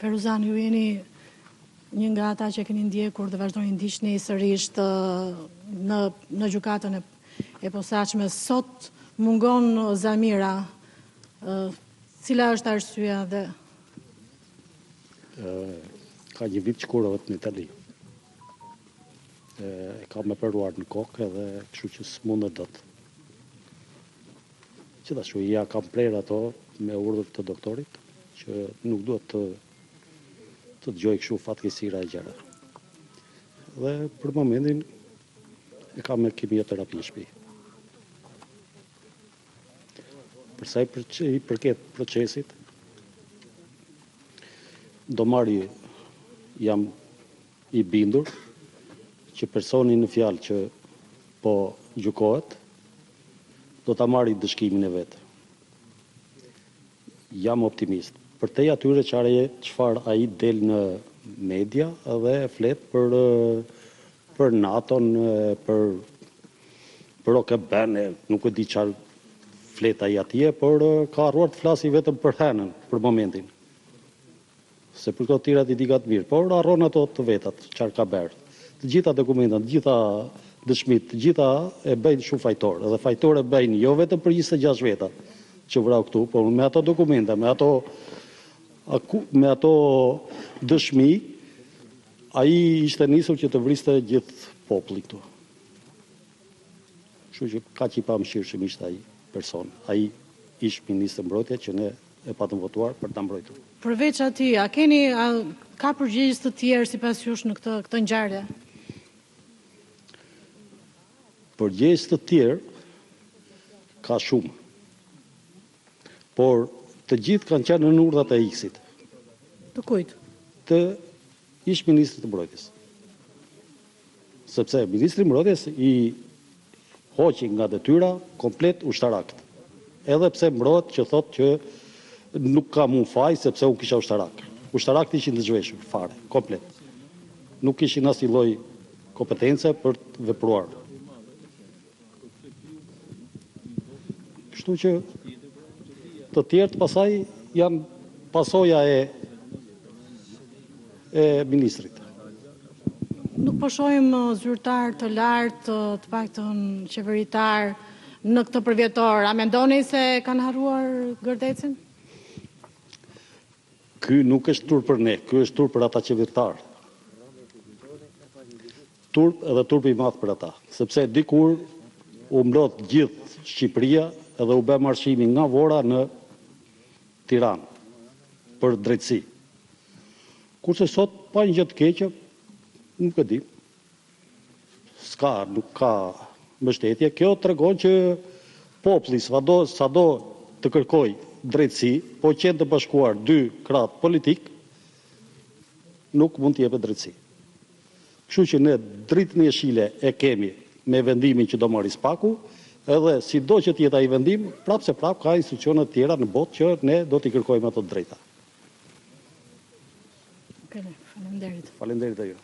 Feruzan, ju jeni një nga ata që keni ndjekur dhe vazhdoni ndiqni sërish në, në gjykatën e, e posaçme. Sot mungon Zamira. Cila është arsyeja dhe Ka një vit që kurohet në Itali. E kam operuar në kokë edhe kështu që s'mundet dot. Gjithashtu ia kam prerë ato me urdhër të doktorit që nuk duhet të të dëgjoj kështu fatkeqësira e gjëra. Dhe për momentin e kam me kimioterapi në shtëpi. Për sa i përket procesit, do marri jam i bindur që personi në fjalë që po gjykohet, do ta marri ndëshkimin e vet. Jam optimist. Përtej atyre çfarë çfarë ai del në media dhe flet për për NATO-n, për për OKB-në, nuk e di çfarë flet ai atje, por ka harruar të flasi vetëm për hënën për momentin. Se për këto të tjerat i di ka të mirë, por harron ato të vetat, çfarë ka bërë. Të gjitha dokumentat, të gjitha dëshmitë, të gjitha e bëjnë shumë fajtor. Edhe fajtor e bëjnë jo vetëm për 26 veta që vrau këtu, por me ato dokumenta, me ato me ato dëshmi, ai ishte nisur që të vriste gjithë popullin këtu. Kështu që kaq i pamëshirshëm ishte ai person, ai ish ministër mbrojtje që ne e patëm votuar për ta mbrojtur. Përveç atij, a keni a ka përgjegjës të tjerë sipas jush në këtë këtë ngjarje? Përgjegjës të tjerë ka shumë. Por të gjithë kanë qenë nën urdhrat e X-it. Të kujt? Të ish ministrit të mbrojtjes. Sepse ministri i mbrojtjes i hoqi nga detyra komplet ushtarakët. Edhe pse mbrohet që thotë që nuk kam unë faj sepse unë kisha ushtarak. Ushtarakët ishin të zhveshur fare, komplet. Nuk kishin asnjë lloj kompetence për të vepruar. Kështu që të tjerët pasaj janë pasoja e e ministrit. Nuk po shohim zyrtar të lartë, të paktën qeveritar në këtë përvjetor. A mendoni se kanë harruar Gërdecin? Ky nuk është turp për ne, ky është turp për ata qeveritarë. Turp edhe turp i madh për ata, sepse dikur u mblodh gjithë Shqipëria edhe u bë marshimi nga Vora në Tiranë për drejtësi. Kurse sot pa një gjë të keqe, nuk e di. S'ka, nuk ka mbështetje. Kjo tregon që populli sado sado të kërkojë drejtësi, po qenë të bashkuar dy krahët politik, nuk mund të jepet drejtësi. Kështu që ne dritën jeshile e kemi me vendimin që do marri SPAK-u, edhe sido që të jetë ai vendim, prapë se prapë ka institucione të tjera në botë që ne do t'i kërkojmë ato të drejta. Okej, faleminderit. Faleminderit dhe ju.